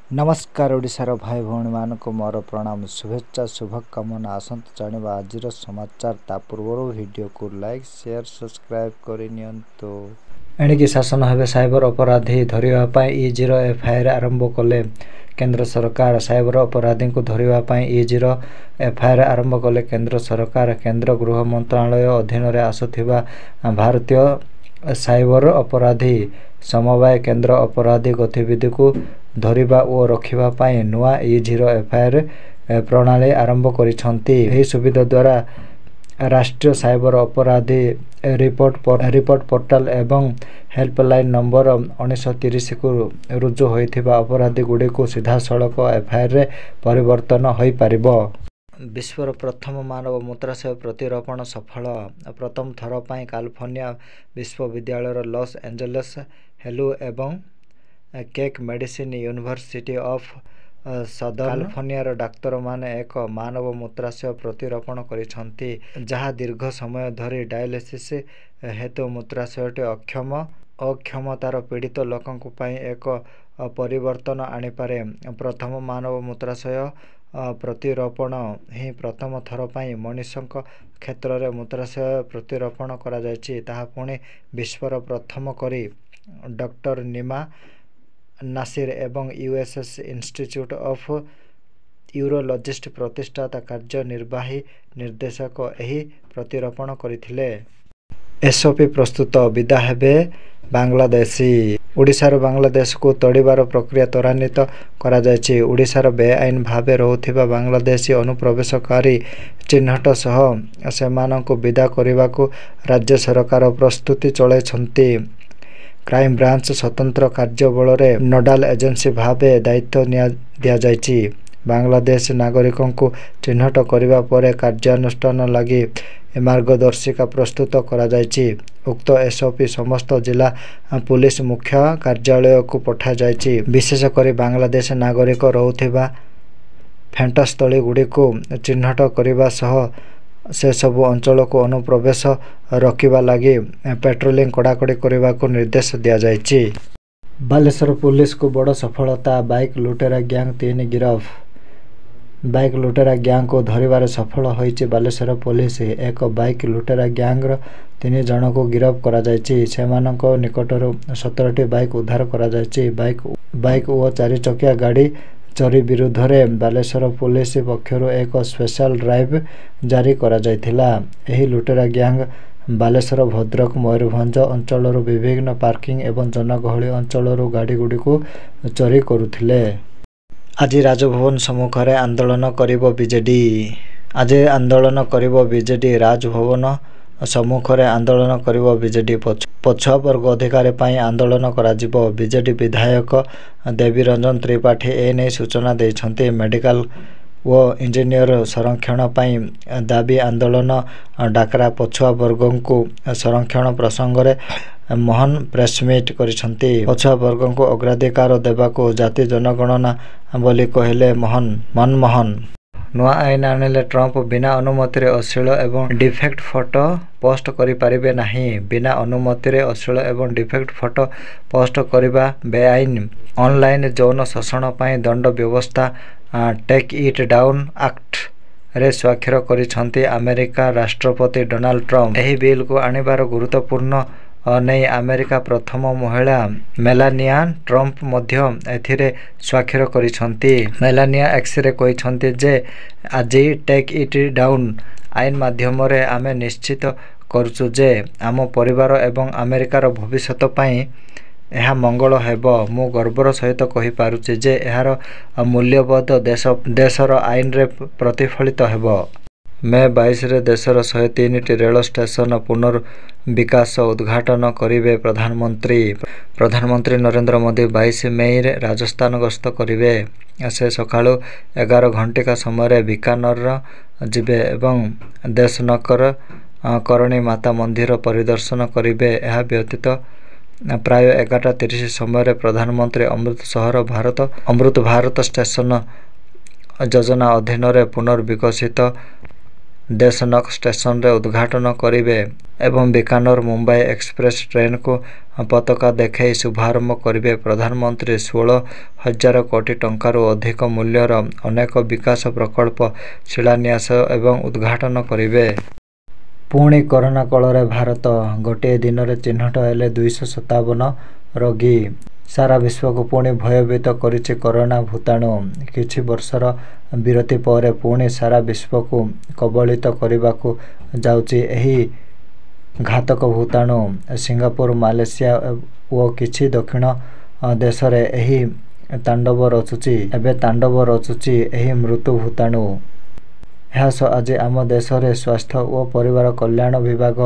ନମସ୍କାର, ଓଡ଼ିଶାର ଭାଇ ଭଉଣୀମାନଙ୍କୁ ମୋର ପ୍ରଣାମ, ଶୁଭେଚ୍ଛା, ଶୁଭକାମନା। ଆସନ୍ତୁ ଜାଣିବା ଆଜିର ସମାଚାର। ତା ପୂର୍ବରୁ ଭିଡ଼ିଓକୁ ଲାଇକ୍, ସେୟାର, ସବସ୍କ୍ରାଇବ୍ କରିନିଅନ୍ତୁ। ଏଣିକି ଶାସନ ହେବେ ସାଇବର ଅପରାଧୀ ଧରିବା ପାଇଁ ଇ-ଜିରୋ ଏଫ୍ଆଇଆର୍ ଆରମ୍ଭ କଲେ କେନ୍ଦ୍ର ସରକାର। ସାଇବର ଅପରାଧୀଙ୍କୁ ଧରିବା ପାଇଁ ଇ-ଜିରୋ ଏଫ୍ଆଇଆର୍ ଆରମ୍ଭ କଲେ କେନ୍ଦ୍ର ସରକାର। କେନ୍ଦ୍ର ଗୃହ ମନ୍ତ୍ରଣାଳୟ ଅଧୀନରେ ଆସୁଥିବା ଭାରତୀୟ ସାଇବର ଅପରାଧ ସମବାୟ କେନ୍ଦ୍ର ଅପରାଧ ଗତିବିଧିକୁ ଧରିବା ଓ ରୋକିବା ପାଇଁ ନୂଆ ଇ-ଜିରୋ ଏଫ୍ଆଇଆର୍ ପ୍ରଣାଳୀ ଆରମ୍ଭ କରିଛନ୍ତି। ଏହି ସୁବିଧା ଦ୍ୱାରା ରାଷ୍ଟ୍ରୀୟ ସାଇବର ଅପରାଧ ରିପୋର୍ଟ ପୋର୍ଟାଲ ଏବଂ ହେଲ୍ପଲାଇନ ନମ୍ବର 1930କୁ ରୁଜୁ ହୋଇଥିବା ଅପରାଧଗୁଡ଼ିକ ସିଧାସଳଖ ଏଫ୍ଆଇଆର୍‌ରେ ପରିବର୍ତ୍ତନ ହୋଇପାରିବ। ବିଶ୍ୱର ପ୍ରଥମ ମାନବ ମୂତ୍ରାଶୟ ପ୍ରତିରୋପଣ ସଫଳ। ପ୍ରଥମ ଥର ପାଇଁ କାଲିଫର୍ନିଆ ବିଶ୍ୱବିଦ୍ୟାଳୟର ଲସ୍ ଏଞ୍ଜେଲସ୍ ହେଲ୍ଥ ଏବଂ Keck medicine university of southern କାଲିଫର୍ନିଆର ଡାକ୍ତରମାନେ ଏକ ମାନବ ମୂତ୍ରାଶୟ ପ୍ରତିରୋପଣ କରିଛନ୍ତି, ଯାହା ଦୀର୍ଘ ସମୟ ଧରି ଡାଏଲିସିସ୍ ହେତୁ ମୂତ୍ରାଶୟଟି ଅକ୍ଷମତାର ପୀଡ଼ିତ ଲୋକଙ୍କ ପାଇଁ ଏକ ପରିବର୍ତ୍ତନ ଆଣିପାରେ। ପ୍ରଥମ ମାନବ ମୂତ୍ରାଶୟ ପ୍ରତିରୋପଣ ହିଁ ପ୍ରଥମ ଥର ପାଇଁ ମଣିଷଙ୍କ କ୍ଷେତ୍ରରେ ମୂତ୍ରାଶୟ ପ୍ରତିରୋପଣ କରାଯାଇଛି, ତାହା ପୁଣି ବିଶ୍ୱର ପ୍ରଥମ କରି। ଡକ୍ଟର ନିମା ନାସିର ଏବଂ ୟୁଏସ୍ ଇନଷ୍ଟିଚ୍ୟୁଟ୍ ଅଫ୍ ୟୁରୋଲୋଜିର ପ୍ରତିଷ୍ଠାତା କାର୍ଯ୍ୟନିର୍ବାହୀ ନିର୍ଦ୍ଦେଶକ ଏହି ପ୍ରତିରୋପଣ କରିଥିଲେ। ଏସ୍‌ଓପି ପ୍ରସ୍ତୁତ, ବିଦା ହେବେ ବାଂଲାଦେଶୀ। ଓଡ଼ିଶାରୁ ବାଂଲାଦେଶୀଙ୍କୁ ତଡ଼ିବାର ପ୍ରକ୍ରିୟା ତ୍ୱରାନ୍ୱିତ କରାଯାଇଛି। ଓଡ଼ିଶାରେ ବେଆଇନ ଭାବେ ରହୁଥିବା ବାଂଲାଦେଶୀ ଅନୁପ୍ରବେଶକାରୀ ଚିହ୍ନଟ ସହ ସେମାନଙ୍କୁ ବିଦା କରିବାକୁ ରାଜ୍ୟ ସରକାର ପ୍ରସ୍ତୁତି ଚଳାଇଛନ୍ତି। କ୍ରାଇମବ୍ରାଞ୍ଚ ସ୍ୱତନ୍ତ୍ର କାର୍ଯ୍ୟ ବଳକୁ ନୋଡାଲ ଏଜେନ୍ସି ଭାବେ ଦାୟିତ୍ୱ ଦିଆଯାଇଛି। ବାଂଲାଦେଶୀ ନାଗରିକଙ୍କୁ ଚିହ୍ନଟ କରିବା ପରେ କାର୍ଯ୍ୟାନୁଷ୍ଠାନ ଲାଗି ମାର୍ଗଦର୍ଶିକା ପ୍ରସ୍ତୁତ କରାଯାଇଛି। ଉକ୍ତ ଏସ୍‌ଓପି ସମସ୍ତ ଜିଲ୍ଲା ପୁଲିସ ମୁଖ୍ୟ କାର୍ଯ୍ୟାଳୟକୁ ପଠାଯାଇଛି। ବିଶେଷକରି ବାଂଲାଦେଶୀ ନାଗରିକ ରହୁଥିବା ପେଣ୍ଠସ୍ଥଳୀଗୁଡ଼ିକୁ ଚିହ୍ନଟ କରିବା ସହ ସେସବୁ ଅଞ୍ଚଳକୁ ଅନୁପ୍ରବେଶ ରୋକିବା ଲାଗି ପାଟ୍ରୋଲିଂ କଡ଼ାକଡ଼ି କରିବାକୁ ନିର୍ଦ୍ଦେଶ ଦିଆଯାଇଛି। ବାଲେଶ୍ୱର ପୁଲିସକୁ ବଡ଼ ସଫଳତା, ବାଇକ୍ ଲୁଟେରା ଗ୍ୟାଙ୍ଗ ତିନି ଗିରଫ। ବାଇକ୍ ଲୁଟେରା ଗ୍ୟାଙ୍ଗକୁ ଧରିବାରେ ସଫଳ ହୋଇଛି ବାଲେଶ୍ୱର ପୁଲିସ। ଏକ ବାଇକ୍ ଲୁଟେରା ଗ୍ୟାଙ୍ଗର ତିନି ଜଣଙ୍କୁ ଗିରଫ କରାଯାଇଛି। ସେମାନଙ୍କ ନିକଟରୁ 17ଟି ବାଇକ୍ ଉଦ୍ଧାର କରାଯାଇଛି। ବାଇକ୍ ଓ ଚାରିଚକିଆ ଗାଡ଼ି ଚୋରି ବିରୋଧରେ ବାଲେଶ୍ୱର ପୁଲିସ ପକ୍ଷରୁ ଏକ ସ୍ପେଶାଲ ଡ୍ରାଇଭ୍ ଜାରି କରାଯାଇଥିଲା। ଏହି ଲୁଟେରା ଗ୍ୟାଙ୍ଗ ବାଲେଶ୍ୱର, ଭଦ୍ରକ, ମୟୂରଭଞ୍ଜ ଅଞ୍ଚଳର ବିଭିନ୍ନ ପାର୍କିଂ ଏବଂ ଜନଗହଳି ଅଞ୍ଚଳରୁ ଗାଡ଼ିଗୁଡ଼ିକୁ ଚୋରି କରୁଥିଲେ। ଆଜି ରାଜଭବନ ସମ୍ମୁଖରେ ଆନ୍ଦୋଳନ କରିବ ବିଜେଡି। ଆଜି ଆନ୍ଦୋଳନ କରିବ ବିଜେଡି। ରାଜଭବନ ସମ୍ମୁଖରେ ଆନ୍ଦୋଳନ କରିବ ବିଜେଡି। ପଛୁଆ ବର୍ଗ ଅଧିକାର ପାଇଁ ଆନ୍ଦୋଳନ କରାଯିବ। ବିଜେଡି ବିଧାୟକ ଦେବୀ ରଞ୍ଜନ ତ୍ରିପାଠୀ ଏନେଇ ସୂଚନା ଦେଇଛନ୍ତି। ମେଡିକାଲ ଓ ଇଞ୍ଜିନିୟର ସଂରକ୍ଷଣ ପାଇଁ ଦାବି ଆନ୍ଦୋଳନ ଡାକରା ପଛୁଆ ବର୍ଗଙ୍କୁ ସଂରକ୍ଷଣ ପ୍ରସଙ୍ଗରେ ମୋହନ ପ୍ରେସମିଟ୍ କରିଛନ୍ତି। ପଛୁଆ ବର୍ଗଙ୍କୁ ଅଗ୍ରାଧିକାର ଦେବାକୁ ଜାତି ଜନଗଣନା ବୋଲି କହିଲେ ମନମୋହନ। ନୂଆ ଆଇନ ଆଣିଲେ ଟ୍ରମ୍ପ, ବିନା ଅନୁମତିରେ ଅଶ୍ଳୀଳ ଏବଂ ଡିପଫେକ୍ ଫଟୋ ପୋଷ୍ଟ କରିପାରିବେ ନାହିଁ। ବିନା ଅନୁମତିରେ ଅଶ୍ଳୀଳ ଏବଂ ଡିପଫେକ୍ ଫଟୋ ପୋଷ୍ଟ କରିବା ବେଆଇନ। ଅନଲାଇନ ଯୌନ ଶୋଷଣ ପାଇଁ ଦଣ୍ଡ ବ୍ୟବସ୍ଥା ଟେକ୍ ଇଟ୍ ଡାଉନ୍ ଆକ୍ଟ'ରେ ସ୍ୱାକ୍ଷର କରିଛନ୍ତି ଆମେରିକା ରାଷ୍ଟ୍ରପତି ଡୋନାଲ୍ଡ ଟ୍ରମ୍ପ। ଏହି ବିଲ୍‌କୁ ଆଣିବାର ଗୁରୁତ୍ୱପୂର୍ଣ୍ଣ ନେଇ ଆମେରିକା ପ୍ରଥମ ମହିଳା ମେଲାନିଆ ଟ୍ରମ୍ପ ମଧ୍ୟ ଏଥିରେ ସ୍ୱାକ୍ଷର କରିଛନ୍ତି। ମେଲାନିଆ ଏକ୍ସରେ କହିଛନ୍ତି ଯେ, ଆଜି ଟେକ୍ ଇଟ୍ ଡାଉନ୍ ଆଇନ ମାଧ୍ୟମରେ ଆମେ ନିଶ୍ଚିତ କରୁଛୁ ଯେ, ଆମ ପରିବାର ଏବଂ ଆମେରିକାର ଭବିଷ୍ୟତ ପାଇଁ ଏହା ମଙ୍ଗଳ ହେବ। ମୁଁ ଗର୍ବର ସହିତ କହିପାରୁଛି ଯେ, ଏହାର ମୂଲ୍ୟବୋଧ ଦେଶର ଆଇନରେ ପ୍ରତିଫଳିତ ହେବ। ମେ 22ରେ ଦେଶର 103ଟି ରେଳ ଷ୍ଟେସନ ପୁନର୍ବିକାଶ ଉଦ୍ଘାଟନ କରିବେ ପ୍ରଧାନମନ୍ତ୍ରୀ। ପ୍ରଧାନମନ୍ତ୍ରୀ ନରେନ୍ଦ୍ର ମୋଦି 22 ମେ ରାଜସ୍ଥାନ ଗସ୍ତ କରିବେ। ସେ ସକାଳ 11 ଘଟିକା ସମୟରେ ବିକାନେର ଯିବେ ଏବଂ ଦେଶନକର କରଣୀ ମାତା ମନ୍ଦିର ପରିଦର୍ଶନ କରିବେ। ଏହାବ୍ୟତୀତ ପ୍ରାୟ 11:30 ସମୟରେ ପ୍ରଧାନମନ୍ତ୍ରୀ ଅମୃତ ଭାରତ ଷ୍ଟେସନ ଯୋଜନା ଅଧୀନରେ ପୁନର୍ବିକଶିତ ଦେଶନକ ଷ୍ଟେସନରେ ଉଦଘାଟନ କରିବେ ଏବଂ ବିକାନେର-ମୁମ୍ବାଇ ଏକ୍ସପ୍ରେସ ଟ୍ରେନକୁ ପତାକା ଦେଖାଇ ଶୁଭାରମ୍ଭ କରିବେ ପ୍ରଧାନମନ୍ତ୍ରୀ। 16 ହଜାର କୋଟି ଟଙ୍କାରୁ ଅଧିକ ମୂଲ୍ୟର ଅନେକ ବିକାଶ ପ୍ରକଳ୍ପ ଶିଳାନ୍ୟାସ ଏବଂ ଉଦଘାଟନ କରିବେ। ପୁଣି କରୋନା କୋଳରେ ଭାରତ। ଗୋଟିଏ ଦିନରେ ଚିହ୍ନଟ ହେଲେ 257 ରୋଗୀ। ସାରା ବିଶ୍ୱକୁ ପୁଣି ଭୟଭୀତ କରିଛି କରୋନା ଭୂତାଣୁ। କିଛି ବର୍ଷର ବିରତି ପରେ ପୁଣି ସାରା ବିଶ୍ୱକୁ କବଳିତ କରିବାକୁ ଯାଉଛି ଏହି ଘାତକ ଭୂତାଣୁ। ସିଙ୍ଗାପୁର, ମାଲେସିଆ ଓ କିଛି ଦକ୍ଷିଣ ଦେଶରେ ଏହି ତାଣ୍ଡବ ରଚୁଛି ଏବେ ତାଣ୍ଡବ ରଚୁଛି ଏହି ମୃତ୍ୟୁ ଭୂତାଣୁ। ଏହାସହ ଆଜି ଆମ ଦେଶରେ ସ୍ୱାସ୍ଥ୍ୟ ଓ ପରିବାର କଲ୍ୟାଣ ବିଭାଗ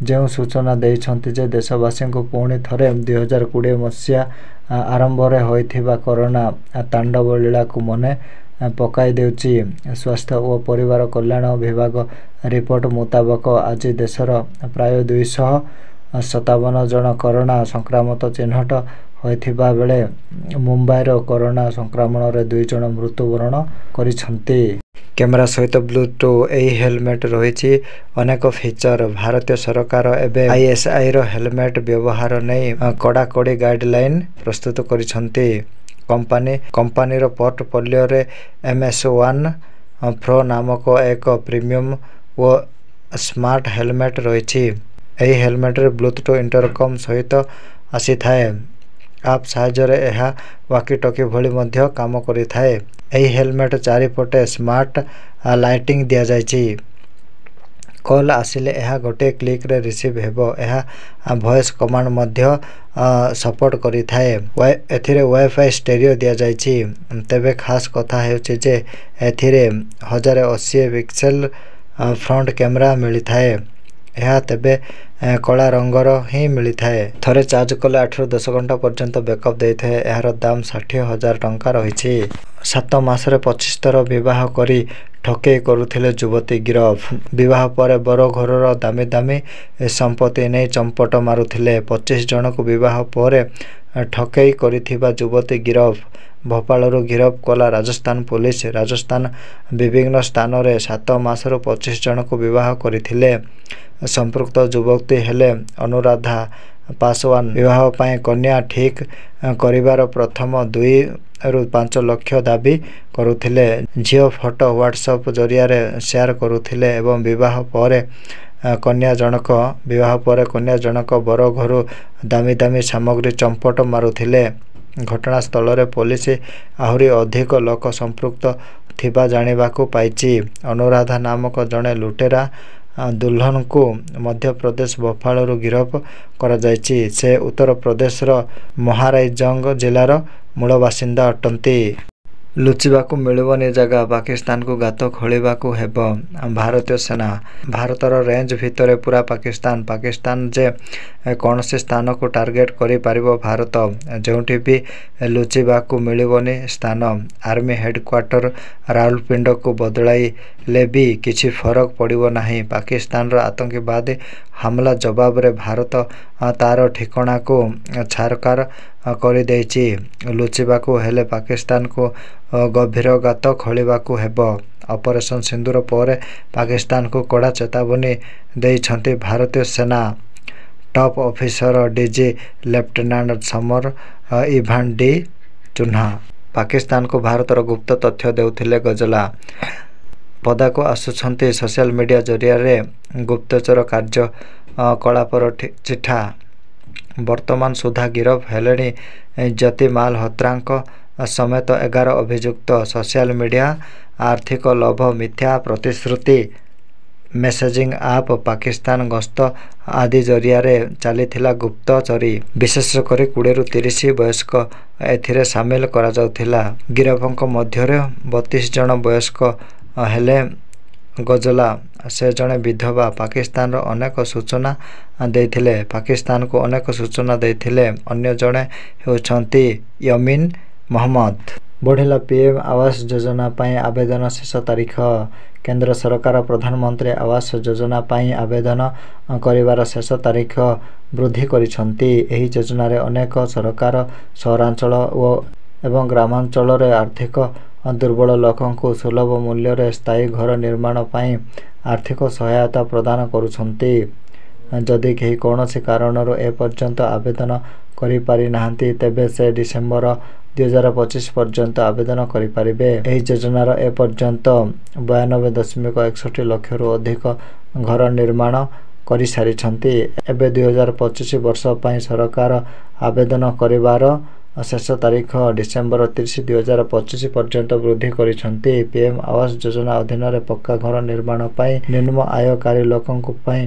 ଯେଉଁ ସୂଚନା ଦେଇଛନ୍ତି ଯେ ଦେଶବାସୀଙ୍କୁ ପୁଣି ଥରେ 2020 ମସିହା ଆରମ୍ଭରେ ହୋଇଥିବା କରୋନା ତାଣ୍ଡବଲୀଳାକୁ ମନେ ପକାଇଦେଉଛି। ସ୍ୱାସ୍ଥ୍ୟ ଓ ପରିବାର କଲ୍ୟାଣ ବିଭାଗ ରିପୋର୍ଟ ମୁତାବକ ଆଜି ଦେଶର ପ୍ରାୟ 257 ଜଣ କରୋନା ସଂକ୍ରମିତ ଚିହ୍ନଟ ହୋଇଥିବାବେଳେ ମୁମ୍ବାଇରେ କରୋନା ସଂକ୍ରମଣରେ 2 ଜଣ ମୃତ୍ୟୁ ବରଣ କରିଛନ୍ତି। କ୍ୟାମେରା ସହିତ ବ୍ଲୁଟୁଥ, ଏହି ହେଲମେଟରେ ରହିଛି ଅନେକ ଫିଚର। ଭାରତୀୟ ସରକାର ଏବେ ଆଇଏସଆଇର ହେଲମେଟ ବ୍ୟବହାର ନେଇ କଡାକଡି ଗାଇଡଲାଇନ ପ୍ରସ୍ତୁତ କରିଛନ୍ତି। କମ୍ପାନୀର ପୋର୍ଟଫୋଲିଓରେ ଏମଏସ ୱାନ ପ୍ରୋ ନାମକ ଏକ ପ୍ରିମିୟମ ଓ ସ୍ମାର୍ଟ ହେଲମେଟ ରହିଛି। ଏହି ହେଲମେଟରେ ବ୍ଲୁଟୁଥ ଇଣ୍ଟରକମ ସହିତ ଆସିଥାଏ। ଆପ ସାହାଯ୍ୟରେ ଏହା ୱାକି-ଟକି ଭଳି ମଧ୍ୟ କାମ କରିଥାଏ। ଏହି ହେଲମେଟ ଚାରିପଟେ ସ୍ମାର୍ଟ ଲାଇଟିଂ ଦିଆଯାଇଛି। କଲ ଆସିଲେ ଏହା ଗୋଟିଏ କ୍ଲିକରେ ରିସିଭ ହେବ। ଏହା ଭଏସ କମାଣ୍ଡ ମଧ୍ୟ ସପୋର୍ଟ କରିଥାଏ। ଏଥିରେ ୱାଇଫାଇ ଷ୍ଟେରିଓ ଦିଆଯାଇଛି। ତେବେ ଖାସ କଥା ହେଉଛି ଯେ ଏଥିରେ 1080 ପିକ୍ସେଲ ଫ୍ରଣ୍ଟ କ୍ୟାମେରା ମିଳିଥାଏ। ଏହା ତେବେ କଳା ରଙ୍ଗର ହିଁ ମିଳିଥାଏ। ଥରେ ଚାର୍ଜ କଲେ 8ରୁ 10 ଘଣ୍ଟା ପର୍ଯ୍ୟନ୍ତ ବ୍ୟାକଅପ ଦେଇଥାଏ। ଏହାର ଦାମ 60 ହଜାର ଟଙ୍କା ରହିଛି। 7 ମାସରେ 25 ଥର ବିବାହ କରି ଠକେଇ କରୁଥିଲେ ଯୁବତୀ ଗିରଫ। ବିବାହ ପରେ ବର ଘରର ଦାମୀ ଦାମୀ ସମ୍ପତ୍ତି ନେଇ ଚମ୍ପଟ ମାରୁଥିଲେ। 25 ଜଣଙ୍କୁ ବିବାହ ପରେ ଠକେଇ କରିଥିବା ଯୁବତୀ ଗିରଫ। ଭୋପାଳରୁ ଗିରଫ କଲା ରାଜସ୍ଥାନ ପୋଲିସ। ରାଜସ୍ଥାନ ବିଭିନ୍ନ ସ୍ଥାନରେ 7 ମାସରେ 25 ଜଣଙ୍କୁ ବିବାହ କରିଥିଲେ। ସମ୍ପୃକ୍ତ ଯୁବତୀ ହେଲେ ଅନୁରାଧା ପାସୱାନ। ବିବାହ ପାଇଁ କନ୍ୟା ଠିକ କରିବାର ପ୍ରଥମ 2ରୁ 5 ଲକ୍ଷ ଦାବି କରୁଥିଲେ। ଝିଅ ଫଟୋ ହ୍ୱାଟ୍ସଆପ ଜରିଆରେ ସେୟାର କରୁଥିଲେ ଏବଂ ବିବାହ ପରେ କନ୍ୟା ଜଣକ ବର ଘରୁ ଦାମୀ ଦାମୀ ସାମଗ୍ରୀ ଚମ୍ପଟ ମାରୁଥିଲେ। ଘଟଣାସ୍ଥଳରେ ପୋଲିସ ଆହୁରି ଅଧିକ ଲୋକ ସମ୍ପୃକ୍ତ ଥିବା ଜାଣିବାକୁ ପାଇଛି। ଅନୁରାଧା ନାମକ ଜଣେ ଲୁଟେରା ଦୁଲ୍‌ହନକୁ ମଧ୍ୟପ୍ରଦେଶ ଭୋପାଳରୁ ଗିରଫ କରାଯାଇଛି। ସେ ଉତ୍ତରପ୍ରଦେଶର ମହାରାଜଗଞ୍ଜ ଜିଲ୍ଲାର ମୂଳ ବାସିନ୍ଦା ଅଟନ୍ତି। ଲୁଚିବାକୁ ମିଳିବନି ଜାଗା, ପାକିସ୍ତାନକୁ ଗାତ ଖୋଳିବାକୁ ହେବ ଭାରତୀୟ ସେନା। ଭାରତର ରେଞ୍ଜ ଭିତରେ ପୂରା ପାକିସ୍ତାନ। ପାକିସ୍ତାନର ଯେ କୌଣସି ସ୍ଥାନକୁ ଟାର୍ଗେଟ କରିପାରିବ ଭାରତ। ଯେଉଁଠି ବି ଲୁଚିବାକୁ ମିଳିବନି ସ୍ଥାନ। ଆର୍ମି ହେଡକ୍ୱାର୍ଟର ରାୱଲପିଣ୍ଡିକୁ ବଦଳାଇଲେ ବି କିଛି ଫରକ ପଡ଼ିବ ନାହିଁ। ପାକିସ୍ତାନର ଆତଙ୍କବାଦୀ ହମଲା ଜବାବରେ ଭାରତ ତାର ଠିକଣାକୁ ଛାରଖାର କରିଦେଇଛି। ଲୁଚିବାକୁ ହେଲେ ପାକିସ୍ତାନକୁ ଗଭୀର ଗାତ ଖୋଳିବାକୁ ହେବ। ଅପରେସନ ସିନ୍ଦୂର ପରେ ପାକିସ୍ତାନକୁ କଡା ଚେତାବନୀ ଦେଇଛନ୍ତି ଭାରତୀୟ ସେନା top officer DG lieutenant Samar Ivan D Cunha. ପାକିସ୍ତାନକୁ ଭାରତର ଗୁପ୍ତ ତଥ୍ୟ ଦେଉଥିଲେ ଗଜଲା। ପଦାକୁ ଆସୁଛନ୍ତି ସୋସିଆଲ ମିଡିଆ ଜରିଆରେ ଗୁପ୍ତଚର କାର୍ଯ୍ୟକଳାପର ଚିଠା। ବର୍ତ୍ତମାନ ସୁଦ୍ଧା ଗିରଫ ହେଲେଣି ଜ୍ୟୋତି ମାଲହୋତ୍ରାଙ୍କ ସମେତ 11 ଅଭିଯୁକ୍ତ। ସୋସିଆଲ ମିଡିଆ, ଆର୍ଥିକ ଲୋଭ, ମିଥ୍ୟା ପ୍ରତିଶ୍ରୁତି, ମେସେଜିଂ ଆପ୍, ପାକିସ୍ତାନ ଗସ୍ତ ଆଦି ଜରିଆରେ ଚାଲିଥିଲା ଗୁପ୍ତଚରୀ। ବିଶେଷକରି 20ରୁ 30 ବୟସ୍କ ଏଥିରେ ସାମିଲ କରାଯାଉଥିଲା। ଗିରଫଙ୍କ ମଧ୍ୟରେ 32 ଜଣ ବୟସ୍କ ହେଲେ ଗଜଲା। ସେ ଜଣେ ବିଧବା। ପାକିସ୍ତାନର ଅନେକ ସୂଚନା ଦେଇଥିଲେ। ପାକିସ୍ତାନକୁ ଅନେକ ସୂଚନା ଦେଇଥିଲେ। ଅନ୍ୟ ଜଣେ ହେଉଛନ୍ତି ୟମିନ ମହମ୍ମଦ। ବଢ଼ିଲା ପିଏମ ଆବାସ ଯୋଜନା ପାଇଁ ଆବେଦନ ଶେଷ ତାରିଖ। କେନ୍ଦ୍ର ସରକାର ପ୍ରଧାନମନ୍ତ୍ରୀ ଆବାସ ଯୋଜନା ପାଇଁ ଆବେଦନ କରିବାର ଶେଷ ତାରିଖ ବୃଦ୍ଧି କରିଛନ୍ତି। ଏହି ଯୋଜନାରେ ଅନେକ ସରକାର ସହରାଞ୍ଚଳ ଏବଂ ଗ୍ରାମାଞ୍ଚଳରେ ଆର୍ଥିକ ଦୁର୍ବଳ ଲୋକଙ୍କୁ ସୁଲଭ ମୂଲ୍ୟରେ ସ୍ଥାୟୀ ଘର ନିର୍ମାଣ ପାଇଁ ଆର୍ଥିକ ସହାୟତା ପ୍ରଦାନ କରୁଛନ୍ତି। ଯଦି କେହି କୌଣସି କାରଣରୁ ଏପର୍ଯ୍ୟନ୍ତ ଆବେଦନ କରିପାରିନାହାଁନ୍ତି, ତେବେ ସେ ଡିସେମ୍ବର 2025 ପର୍ଯ୍ୟନ୍ତ ଆବେଦନ କରିପାରିବେ। ଏହି ଯୋଜନାରେ ଏପର୍ଯ୍ୟନ୍ତ 92.61 ଲକ୍ଷରୁ ଅଧିକ ଘର ନିର୍ମାଣ କରିସାରିଛନ୍ତି। ଏବେ 2025 ବର୍ଷ ପାଇଁ ସରକାର ଆବେଦନ କରିବାର ଶେଷ ତାରିଖ ଡିସେମ୍ବର 30, 2025 ପର୍ଯ୍ୟନ୍ତ ବୃଦ୍ଧି କରିଛନ୍ତି। ପିଏମ ଆବାସ ଯୋଜନା ଅଧୀନରେ ପକ୍କା ଘର ନିର୍ମାଣ ପାଇଁ ନିମ୍ନ ଆୟକାରୀ ଲୋକଙ୍କ ପାଇଁ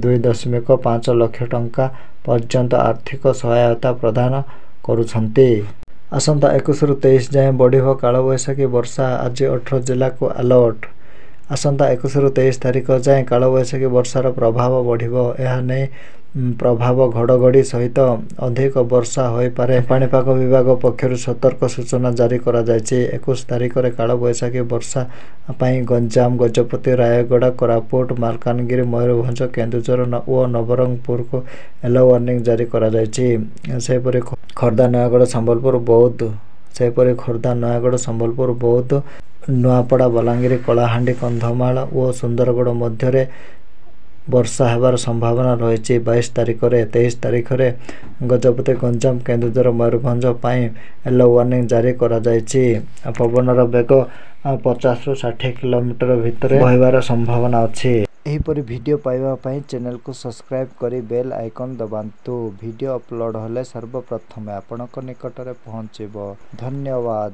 2.5 ଲକ୍ଷ ଟଙ୍କା ପର୍ଯ୍ୟନ୍ତ ଆର୍ଥିକ ସହାୟତା ପ୍ରଦାନ କରୁଛନ୍ତି। ଆସନ୍ତା 21ରୁ 23 ଯାଏଁ ବଢ଼ିବ କାଳବୈଶାଖୀ ବର୍ଷା, ଆଜି 18 ଜିଲ୍ଲାକୁ ଆଲର୍ଟ। ଆସନ୍ତା 21ରୁ 23 ତାରିଖ ଯାଏଁ କାଳବୈଶାଖୀ ବର୍ଷାର ପ୍ରଭାବ ବଢ଼ିବ। ଏହା ନେଇ ପ୍ରଭାବ ଘଡ଼ଘଡ଼ି ସହିତ ଅଧିକ ବର୍ଷା ହୋଇପାରେ। ପାଣିପାଗ ବିଭାଗ ପକ୍ଷରୁ ସତର୍କ ସୂଚନା ଜାରି କରାଯାଇଛି। 21 ତାରିଖରେ କାଳବୈଶାଖୀ ବର୍ଷା ପାଇଁ ଗଞ୍ଜାମ, ଗଜପତି, ରାୟଗଡ଼ା, କୋରାପୁଟ, ମାଲକାନଗିରି, ମୟୂରଭଞ୍ଜ, କେନ୍ଦୁଝର ଓ ନବରଙ୍ଗପୁରକୁ ୟେଲୋ ୱାର୍ଣ୍ଣିଂ ଜାରି କରାଯାଇଛି। ସେହିପରି ଖୋର୍ଦ୍ଧା, ନୟାଗଡ଼, ସମ୍ବଲପୁର, ବୌଦ୍ଧ ସେହିପରି ଖୋର୍ଦ୍ଧା, ନୟାଗଡ଼, ସମ୍ବଲପୁର, ବୌଦ୍ଧ, ନୂଆପଡ଼ା, ବଲାଙ୍ଗୀର, କଳାହାଣ୍ଡି, କନ୍ଧମାଳ ଓ ସୁନ୍ଦରଗଡ଼ ମଧ୍ୟରେ ବର୍ଷା ହେବାର ସମ୍ଭାବନା ରହିଛି 22 ତାରିଖରେ। 23 ତାରିଖରେ ଗଜପତି, ଗଞ୍ଜାମ, କେନ୍ଦୁଝର, ମୟୂରଭଞ୍ଜ ପାଇଁ ୟେଲୋ ୱାର୍ଣ୍ଣିଂ ଜାରି କରାଯାଇଛି। ପବନର ବେଗ 50ରୁ 60 କିଲୋମିଟର ଭିତରେ ବହିବାର ସମ୍ଭାବନା ଅଛି। ଏହିପରି ଭିଡ଼ିଓ ପାଇବା ପାଇଁ ଚ୍ୟାନେଲକୁ ସବସ୍କ୍ରାଇବ୍ କରି ବେଲ୍ ଆଇକନ୍ ଦବାନ୍ତୁ। ଭିଡ଼ିଓ ଅପଲୋଡ଼ ହେଲେ ସର୍ବପ୍ରଥମେ ଆପଣଙ୍କ ନିକଟରେ ପହଞ୍ଚିବ। ଧନ୍ୟବାଦ।